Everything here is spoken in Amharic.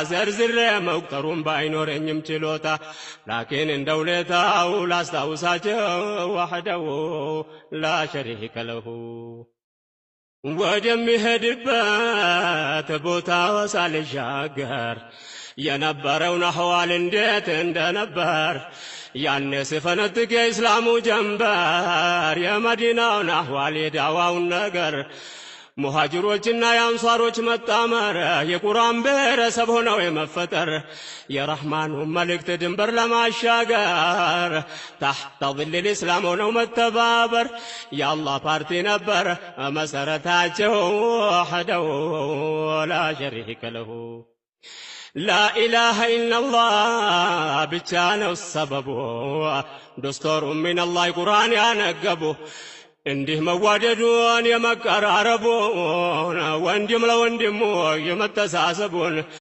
ዘርዝሬ መቁጠሩን ባይኖረኝም ችሎታ፣ ላኪን እንደ ውለታው ላስታውሳቸው وحده لا شريك له። ወደሚሄድበት ቦታ ሳልሻገር የነበረውን አህዋል እንዴት እንደነበር፣ ያኔ ስፈነጥቅ የኢስላሙ ጀንበር፣ የመዲናውን አህዋል፣ የዳዋውን ነገር፣ ሙሃጅሮችና የአንሷሮች መጣመር፣ የቁርአን ብሔረሰብ ሆነው የመፈጠር፣ የረህማኑ መልእክት ድንበር ለማሻገር تحت ظل الإسلام ሆነው መተባበር፣ የአላህ ፓርቲ ነበር መሰረታቸው وحده لا شريك له። لا إله إلا الله ብቻ ነው ሰበቡ፣ دستور من الله ቁርአን ያነገቡ፣ እንዲህ መዋደዱን የመቀራረቡን፣ ወንድም ለወንድሙ የመተሳሰቡን።